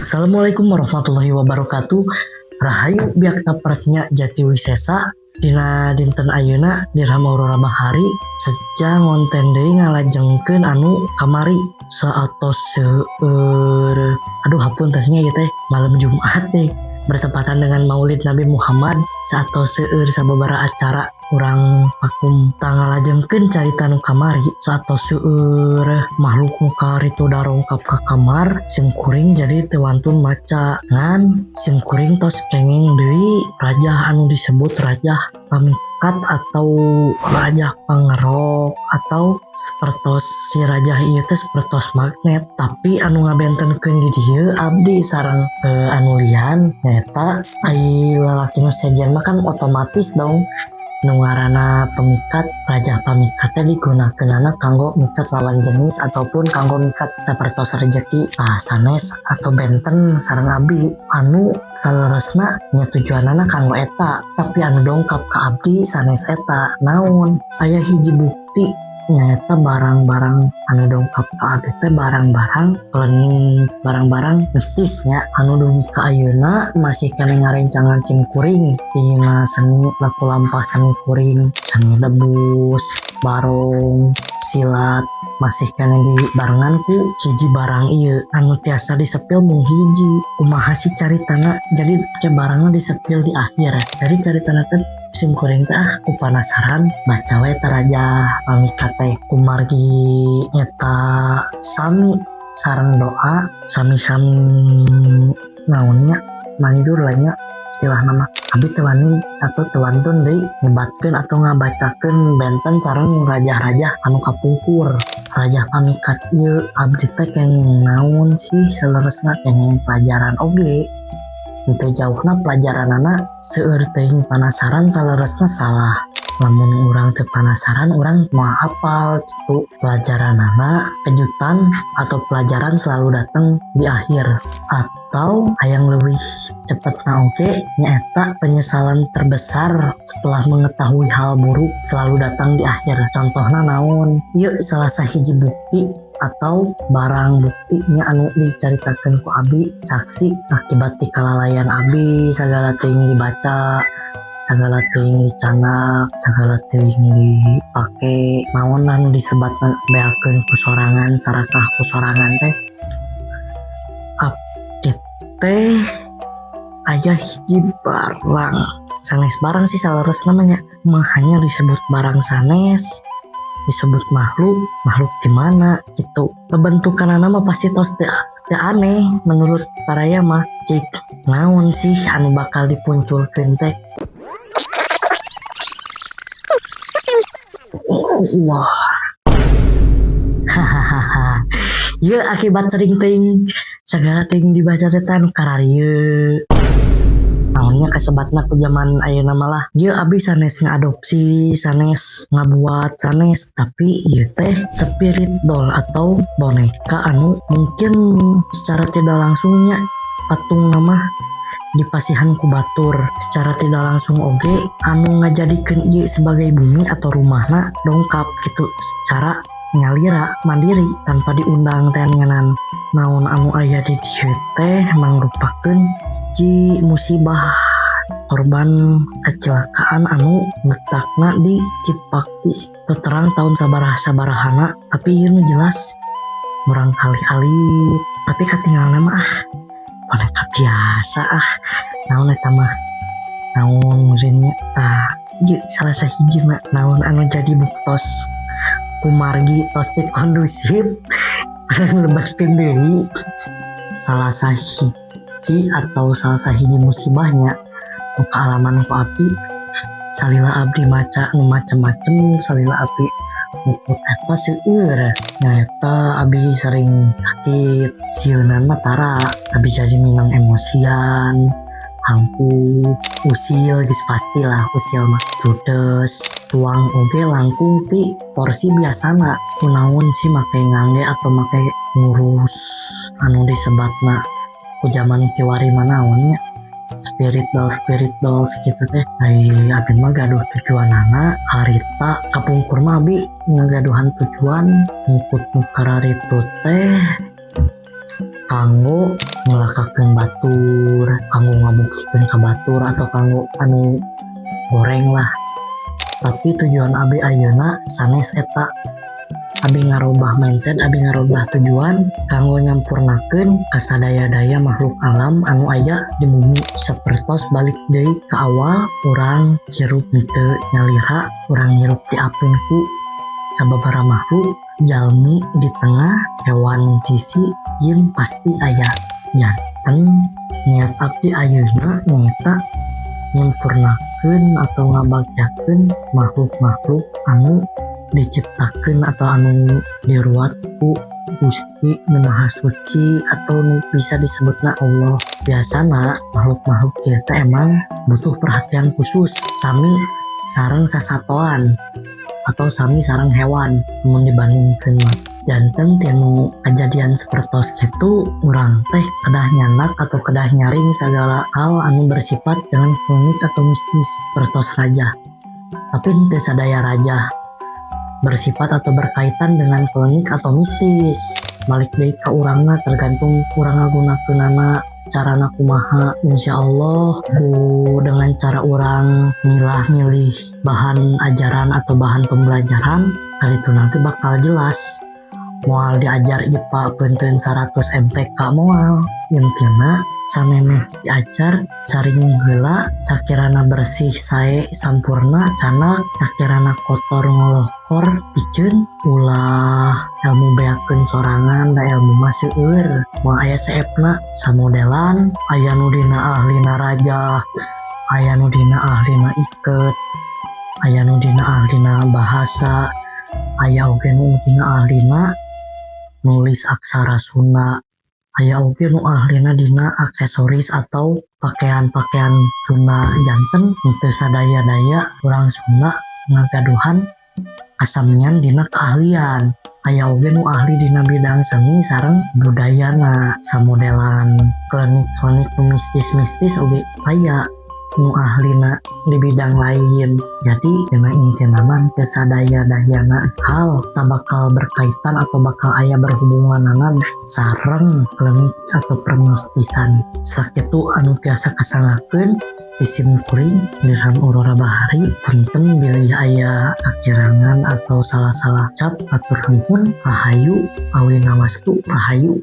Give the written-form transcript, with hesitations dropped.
Assalamualaikum warahmatullahi wabarakatuh. Rahayu biakta pradnya jati wisesa. Dina dinten ayeuna Dirham Aurora Bahari seja ngonten deui ngalajengkeun anu kamari saatos seueur. Aduh, hapunten nya, ieu teh malam Jumat nih, bertepatan dengan Maulid Nabi Muhammad. Saatos seueur sababaraha acara, urang vakum tah ngalajengkeun carita nu kamari. Saatos seueur makhluk nu karitu darongkap ka kamar sim kuring, jadi teu wantun maca. Ngan sim kuring tos kenging deui rajah anu disebut rajah pamikat atau rajah pangerok atau sapertos si rajah ieu teh sapertos magnet. Tapi anu ngabentenkeun di dieu abdi sareng anu lian nyaeta ai lalaki nu sejen mah kan otomatis dong nu ngaranna pemikat, rajah pamikat teh digunakeunana kanggo mikat lawan jenis ataupun kanggo mikat sapertos rejeki. Tah, sanes atau benten sareng abdi anu saleresna nya tujuanana kanggo eta, tapi anu dongkap ka abdi sanes eta. Naon, aya hiji bukti, nyaeta barang-barang anu dongkap ka abdi teh barang-barang klenik, barang-barang mistisnya anu dugi ka ayeuna masih keneh ngarencangan sim kuring tina seni laku lampah seni kuring, seni debus, barong, silat, masih keneh dibarengan ku hiji barang ieu anu tiasa disepil mung hiji. Kumaha sih caritana? Jadi ke barangna disepil di akhir. Jadi caritana teh sim kuring teh ah ku penasaran baca we teh rajah pamikat teh, kumargi eta sami sareng doa, sami-sami naonnya, manjur lah nya istilahna mah. Abi teu wani atau teu wantun deui nyebatkeun atau ngabacakeun benten sareng rajah-rajah anu kapungkur. Rajah pamikat ieu abdi teh kenging naon sih saleresna? Kenging pelajaran oge henteu jauhna pelajaranana, seueur teuing penasaran. Saleresna salah lamun urang teu penasaran, urang moal hafal gitu pelajaranana. Kejutan atau pelajaran selalu datang di akhir, atau hayang lebih cepet na oge nyaeta penyesalan terbesar setelah mengetahui hal buruk selalu datang di akhir. Contohna naon? Yuk, salah sahiji bukti atau barang buktinya anu dicaritakeun ku abi saksi akibat ti kalalayan abi, sagala teuing dibaca, sagala teuing dicandak, sagala teuing dipake, naon anu disebatna beakeun ku sorangan, sarakah ku sorangan teh. Abdi teh aya hiji barang, sanes barang sih saleresna mah nya, mah hanya disebut barang sanes, disebut makhluk. Makhluk gimana gitu pembentukanana mah pasti tos teu teu aneh menurut baraya mah. Cik, naon sih anu bakal dipunculkeun teh? Allah, hahaha, ya akibat sering teuing segala teuing dibaca teh anu kararieu, naonnya kasebatna ku zaman ayeuna malah. Ieu abi sanes ngadopsi, sanes ngabuat, sanes, tapi ieu teh spirit doll atau boneka anu mungkin secara tidak langsungnya patung nama dipasihan ku batur. Secara tidak langsung oge anu ngajadikeun ieu sebagai bumi atau rumahna dongkap gitu secara nyalira mandiri tanpa diundang teh nyanan. Naon anu aya di dieu teh mangrupakeun hiji musibah korban kecelakaan anu letakna di Cipaku. Teu terang tahun sabaraha sabarahana, tapi ieu nu jelas murangkalih alit. Tapi katinggalna mah ah boneka biasa. Ah, naon eta mah, naon meureun nya. Tah, ieu salah sahijina naon anu jadi buktos kumargi tos teu kondusif, urang lebetkeun deui salah sahiji atau salah sahiji musibahnya nu kaalaman ku abdi salila abdi maca nu macem-macem, salila abdi mukut eta seueur, nyaeta abi sering sakit. Sieunna mah tara, abi jadi minang emosian, hangku, usil, geus pastilah usil mah, judes, tuang oge langkung ti porsi biasana. Kunaon sih make ngangge atau make ngurus anu disebatna ku zaman kiwari mah, naon nya, spirit doll, spirit dolls gitu teh? Ai abi mah gaduh tujuanana harita. Kapungkur mah abi ngagaduhan tujuan ngukut nu kararitu teh kanggo Nyelakakeun batur, kanggo ngabuktikeun ka batur atau kanggo anu goreng lah. Tapi tujuan abi ayeuna sanes eta. Abi ngarobah mindset, abi ngarobah tujuan kanggo nyampurnakeun kasadaya-daya makhluk alam anu aya di bumi. Sapertos balik deui ka awal, urang hirup henteu nyalira, urang hirup diaping ku sababaraha makhluk, jalmi di tengah, hewan sisi, jin pasti aya. Janten niat abdi ayeuna nyaeta nyampurnakeun atau ngabagjakeun makhluk-makhluk anu diciptakeun atau anu diruat ku Gusti Nu Maha Suci atau nu bisa disebutna Allah. Biasana makhluk-makhluk kieu teh emang butuh perhatian khusus, sami sareng sasatoan atau sami sareng hewan mun dibandingkeun mah. Janten tinu kajadian sapertos kitu, urang teh kedah nyandak atau kedah nyaring segala hal anu bersifat dengan klinik atau mistis sapertos rajah. Tapi henteu sadaya rajah bersifat atau berkaitan dengan klinik atau mistis. Balik deui ka urangna, tergantung urang ngagunakeunana carana kumaha. Insya Allah ku dengan cara urang milah-milih bahan ajaran atau bahan pembelajaran kali itu nanti bakal jelas. Moal diajar IPA benten 100 MTK, moal. Intina samemeh diajar, saring heula. Sakirana bersih, sae, sampurna, canak. Sakirana kotor, ngolohkor, piceun. Ulah ilmu beakeun sorangan, da ilmu mah seueur, moal aya seepna. Samodelan aya nu dina ahlina rajah, aya nu dina ahlina iket, aya nu dina ahlina bahasa, aya oge nu dina ahlina nulis aksara Sunda, aya oge nu ahlina dina aksesoris atau pakaian-pakaian Sunda. Janten henteu sadaya-daya urang Sunda ngagaduhan kasamian dina keahlian. Aya oge nu ahli dina bidang seni sareng budayana. Samodelan klenik-klenik mistis-mistis oge aya nu ahlina di bidang lain. Jadi dina intina mah teu sadaya-dayana hal tak bakal berkaitan atau bakal aya berhubunganana sareng klenik atau permistisan. Sakitu anu tiasa kasanggakeun ti sim kuring, Dirham Aurora Bahari. Punten bilih aya kakirangan atau salah-salah cap. Hatur nuhun, rahayu, awinawastu, rahayu.